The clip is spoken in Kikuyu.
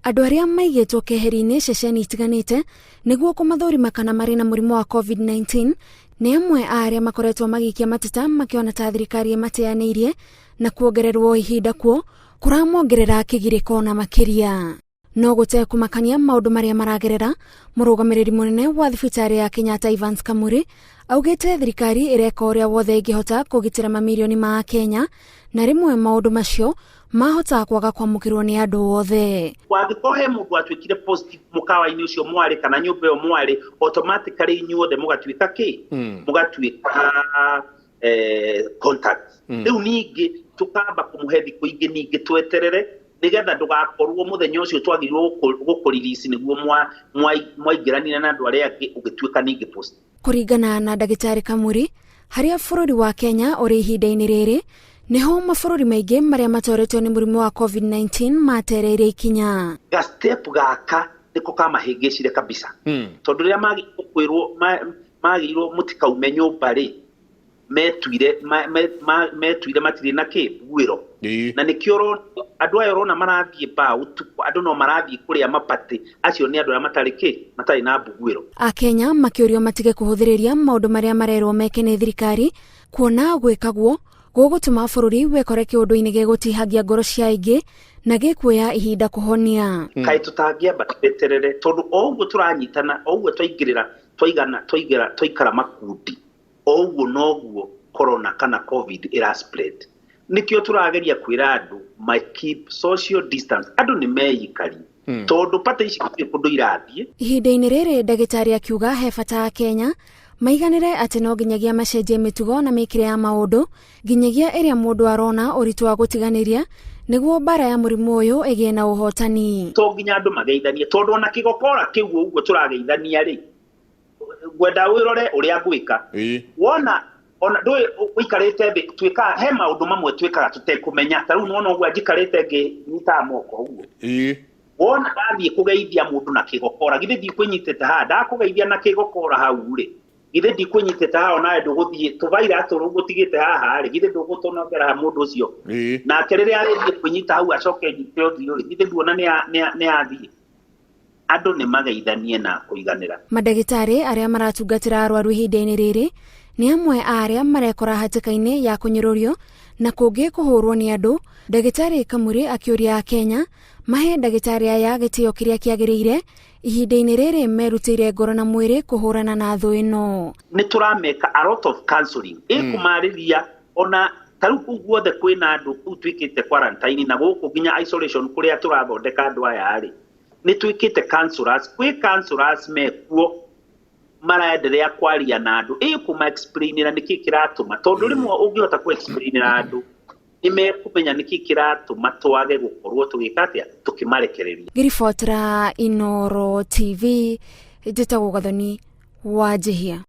Andũ arĩa maigĩtwo keheri-inĩ ceceni itiganĩte nĩguo kũmathũrima kana marĩ na mũrimũ wa COVID-19 nĩ amwe a arĩa makoretwo magĩikia mateta makĩona ta thirikari ĩmateanĩirie na kuongererwo ihinda kuo kũramongerera kĩgirĩko na makĩria. No gũtekũmakania maũndũ marĩa maragerera, mũrũgamĩrĩri mũnene wa thibitarĩ ya Kenyatta Evans Kamuri augĩte thirikari ĩreka ũrĩa wothe ĩngĩhota kũgitĩra mamirioni ma Akenya na rĩmwe maũndũ macio mahota kwaga kwamũkĩrwo nĩ andũ othe. Angĩkorwo he mũndũ watuĩkire positive mũkawa-inĩ ũcio mwarĩ kana nyũmba ĩyo mwarĩ, automatically inyuothe mũgatuĩka kĩ? Mũgatuĩka contact. Rĩu ningĩ tũkamba kũmũhe thikũ ingĩ ningĩ tweterere nĩgetha ndũgakorwo mũthenya ũcio twagĩrĩirwo gũkũ release nĩguo mwaingĩranire na andũ arĩa angĩ ũgĩtuĩka ningĩ positive. Kũringana na ndagĩtarĩ Kamuri, harĩa bũrũri wa Kenya ũrĩ ihinda-inĩ rĩrĩ, nĩho mabũrũri maingĩ marĩa matoretio nĩ mũrimũ wa COVID-19 matereire ikinya. Ga step gaka nĩko kamahĩngĩcire kabisa. Tondũ rĩrĩa magĩrĩirwo kwĩrwo magĩrĩirwo mũtikaume nyũmba rĩ, metuire matirĩ na kĩ mbuĩro. Na nĩkĩo ũrona andũ aya ũrona marathiĩ ba ũtukũ, andũ no marathiĩ kũrĩa mapatĩ, acio nĩ andũ arĩa matarĩ kĩ, matarĩ na mbuguĩro. Akenya makĩũrio matige kũhũthĩrĩria maũndũ marĩa marerwo meke nĩ thirikari, kuona gwĩka guo gũgũtũma bũrũri wĩkore kĩũndũ-inĩ gĩgũtihangia ngoro cia aingĩ na gĩkuoya ihinda kũhonia. Kaĩ tũtangĩamba tweterere, tondũ o ũguo tũranyitana, o ũguo twaingĩrĩra, twaigana, twaigĩra, twaikara makundi, o ũguo noguo corona kana COVID ĩra spread. Nĩkĩo tũrageria kwĩra andũ ma keep social distance, andũ nĩ meikarie. Tondũ party ici gũtirĩ kũndũ irathiĩ. Ihinda-inĩ rĩrĩ ndagĩtarĩ akiuga he bata Akenya maiganĩre atĩ no nginyagia macenjie mĩtugo na mĩkĩre ya maũndũ nginyagia ĩrĩa mũndũ arona ũritũ wa gũtiganĩria nĩguo mbara ya mũrimũ ũyũ ĩgĩe na ũhotani. To nginya andũ mageithanie, tondũ ona kĩgokora kĩu ũguo tũrageithania rĩ, ngwenda wĩrore ũrĩa ngwĩka. Wona ona ndũĩ ũikarĩte thĩ, twĩkaga he maũndũ mamwe twĩkaga tũtekũmenya. Ta rĩu nĩwona ũguo njikarĩte ngĩnyitaga moko ũguo. Wona ndathiĩ kũgeithia mũndũ na kĩgokora, githĩ ndikwĩnyitĩte haha, ndakũgeithia na kĩgokora hau rĩ, githĩ ndikwĩnyitĩte haha onawe ndũgũthiĩ, tũvaira tũrũ ngũtigĩte haha rĩ, githĩ ndũgũtũnengera ha mũndũ ũcio. Nake rĩrĩa arĩthiĩ kwĩnyita hau acoke nyite ũthiũ rĩ, githĩ nduona nĩ athiĩ. Andũ nĩ mageithanie na kũiganĩra. Mandagĩtarĩ arĩa maratungatĩra arwaru ihinda-inĩ rĩrĩ nĩ amwe a arĩa marekora hatĩka-inĩ ya kũnyũrũrio na kũngĩ kũhũrwo nĩ andũ. Ndagĩtarĩ Kamuri akĩũria Akenya mahe ndagĩtarĩ aya gĩtĩo kĩrĩa kĩagĩrĩire ihinda-inĩ rĩrĩ merutĩire ngoro na mwĩrĩ kũhũrana na thũ ĩno. Nĩ tũrameka a lot of counseling, ĩkũmarĩria ona ta rĩu kũu guothe kwĩna andũ kũu twĩkĩte quarantine na gũkũ nginya isolation kũrĩa tũrathondeka andũ aya rĩ, nĩ twĩkĩte counselors, kwĩ counselors mekuo maraendelea kwaria na andũ, ĩkũma explainĩra nĩkĩ kĩratũma, tondũ rĩmwe ũngĩhota kũ explainĩra andũ nĩ mekũmenya nĩkĩ kĩratũma twage gũkorwo tũgĩka atĩa, tũkĩmarekereria. Ngĩribotera Inooro TV, njĩtagwo Gathoni Wanjihia.